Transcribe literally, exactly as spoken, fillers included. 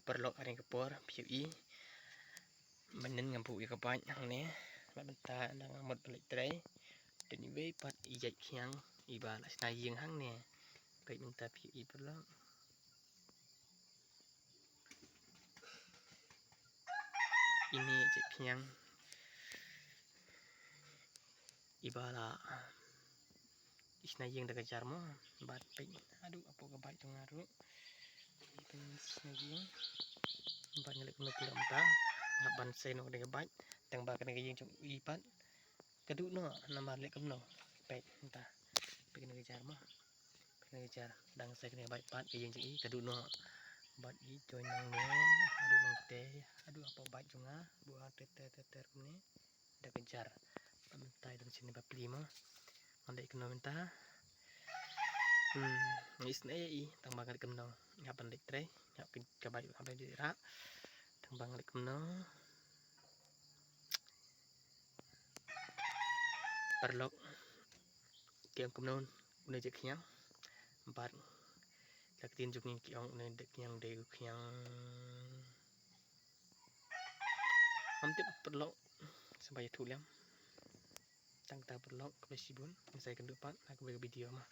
Paralok, ha kane ka por phi ïohi mynnin nga buh ïa ka bike hangne. Bad mynta nga mut ban leit trei. Te iwei pat i jait khñiang iba la shna ïing hangne. Peit mynta phi ïohi paralok. Ine i jait khñiang iba la shna ïing da ka jar mo. Bad peit haduh hapoh ka bike jong nga ruh. Iba shna ïing. Bad nga leh kumno phi ïohi mynta. Nga hap ban sei noh da ka bike. Tang ba kane ka ïing jong i pat ka duh noh namar leh kumno. Peit mynta. Peit kane ka jar mo. Peit kane ka jar. Dang sei kane ka bike pat ka ïing jong i ka duh noh. Bad i join nangne haduh nangtei haduh hapoh bike jong nga. Buh ter ter ter ter kumne da ka jar. Bad mynta i don shane bapli mo. Ngan leh kumno mynta. Hmm, nga isynei ïa i tang ba nga leh kumno. Nga hap ban leit trei, nga hap ka bike hap ban leit rah. Tang ba nga leh kumno. Paralok, ki ong kumno une jait khñiang. Bad ka ktien jong ngi ki ong une jait khñiang dei u khñiang. Ngam tip paralok, sngewbha ïathuh lem. Tang kata paralok, khublei shibun. Ngin sa ïakynduh pat ha kawei ka video mo.